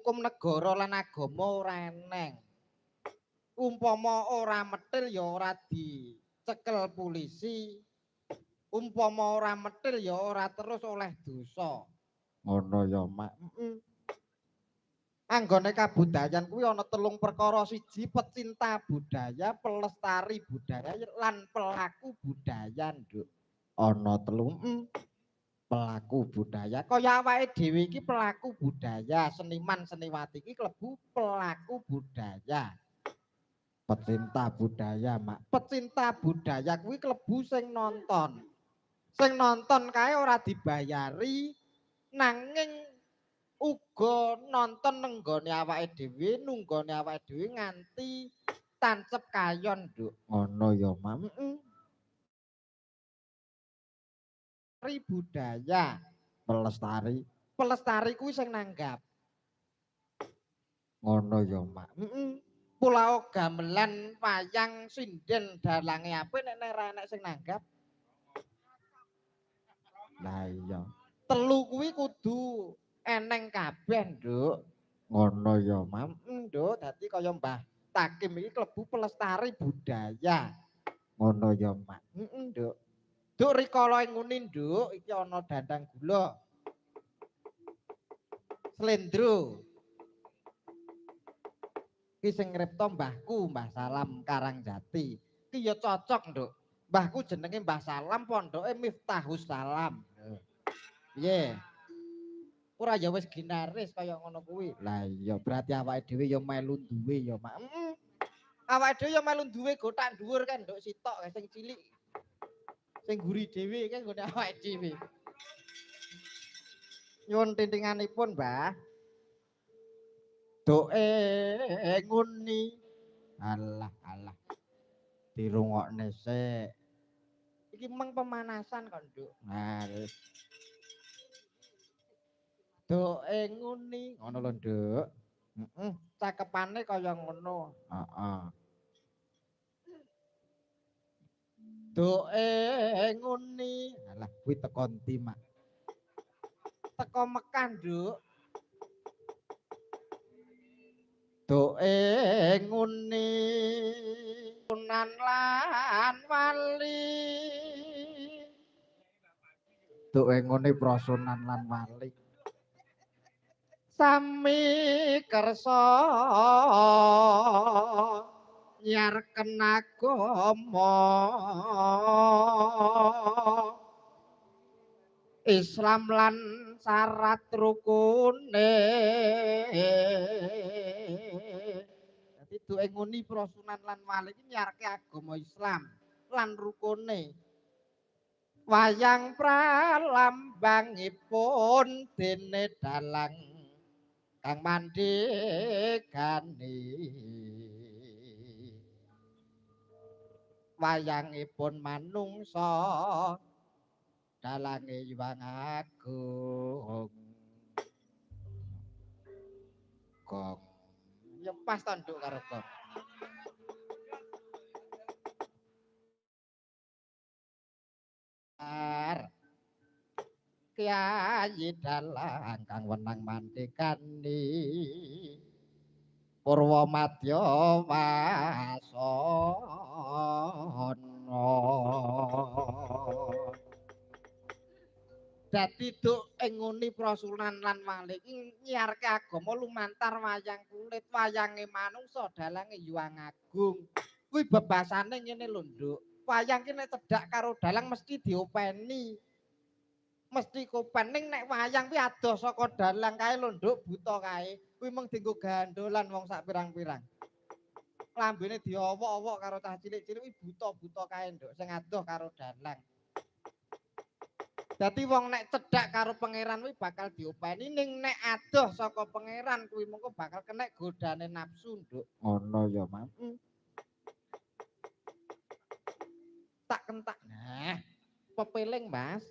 hukum negara lan agama ora eneng. Umpama ora metil ya ora dicekel polisi. Umpama ora metil ya ora terus oleh dosa. Ngono ya, Mak. Heeh. Anggone kabudayan kuwi ana telung perkara, siji pecinta budaya, pelestari budaya lan pelaku budaya, Nduk. Ana telu. Pelaku budaya. Kaya awake dhewe iki pelaku budaya, seniman seniwati iki klebu pelaku budaya. Pecinta budaya, Mak. Pecinta budaya kuwi klebu sing nonton. Sing nonton kae ora dibayari nanging uga nonton nenggone awake dhewe, nunggone awake dhewe nganti tancep kayon, Nduk. Ngono ya, Mak. Heeh. Budaya pelestari. Pelestari kuwi sing nanggap. Ngono ya, Mak. Heeh. Pulau gamelan wayang sinden dalange apik nek ora enek sing nanggap. Lah iya. Telu kuwi kudu eneng kabeh, Nduk. Ngono ya, Mam. Nduk, dadi kaya Mbah Takim iki klebu pelestari budaya. Ngono ya, Mak. Heeh, Nduk. Nduk rikala ngene, Nduk, iki ana dandang gula. Slendro. Iki sing ngripta mbahku, Mbah Salam Karangjati. Iki ya cocok, Nduk. Mbahku jenenge Mbah Salam, pondoke Miftahus Salam. Piye? Ora ya wis ginaris kaya ngono kuwi. Lah iya, berarti awake dhewe ya melu duwe ya, Mak. Heeh. Awake dhewe ya melu duwe gothak dhuwur kan, Nduk, sitok sing cilik. Sing guri dhewe kan nggone awake dhewe. Nyuwun tintinganipun, Mbah. Doe nguni. Alah, alah. Dirungokne sik. Iki meng pemanasan kok, Nduk. Nah. Doe nguni, ngono lho, Nduk. Heeh, cakepane kaya ngono. Heeh. Doe nguni. Alah, kuwi teko ndi, Mak? Teko Mekah, Nduk. Doe nguni sunan lan wali. Doe nguni prasunan lan wali. Sami kersa nyarken agama Islam lan syarat rukune. Dadi duwe nguni prasunan lan wali iki nyarke agama Islam lan rukune. Wayang pralambangipun dene dalang kang mandhegani. Wayangipun manungsa dalange Hyang Agung. Gong. Ya pas to, Nduk, karo gong. Kyai dalang kang wenang mandhegani Purwa Madya Wasana. Dadi duk ing nguni prasunan lan wali iki nyiarke agama lumantar wayang kulit, wayange manungsa dalange Hyang Agung. Kuwi bebasane ngene lho, Nduk. Wayang ki nek cedhak karo dalang mesti diopeni. Mesti kopen. Ning nek wayang kuwi adoh saka dalang kae lho, Nduk, buta kae. Kuwi mung dienggo gandolan wong sak pirang-pirang. Lambene diowok-owok karo cah cilik-cilik kuwi buta-buta kae, Nduk, sing adoh karo dalang. Dadi wong nek cedhak karo pangeran kuwi bakal diopeni, ning nek adoh saka pangeran kuwi mengko bakal kenek godane nafsu, Nduk. Ngono ya, Mam. Tak kentak. Nah, pepeling, Mas.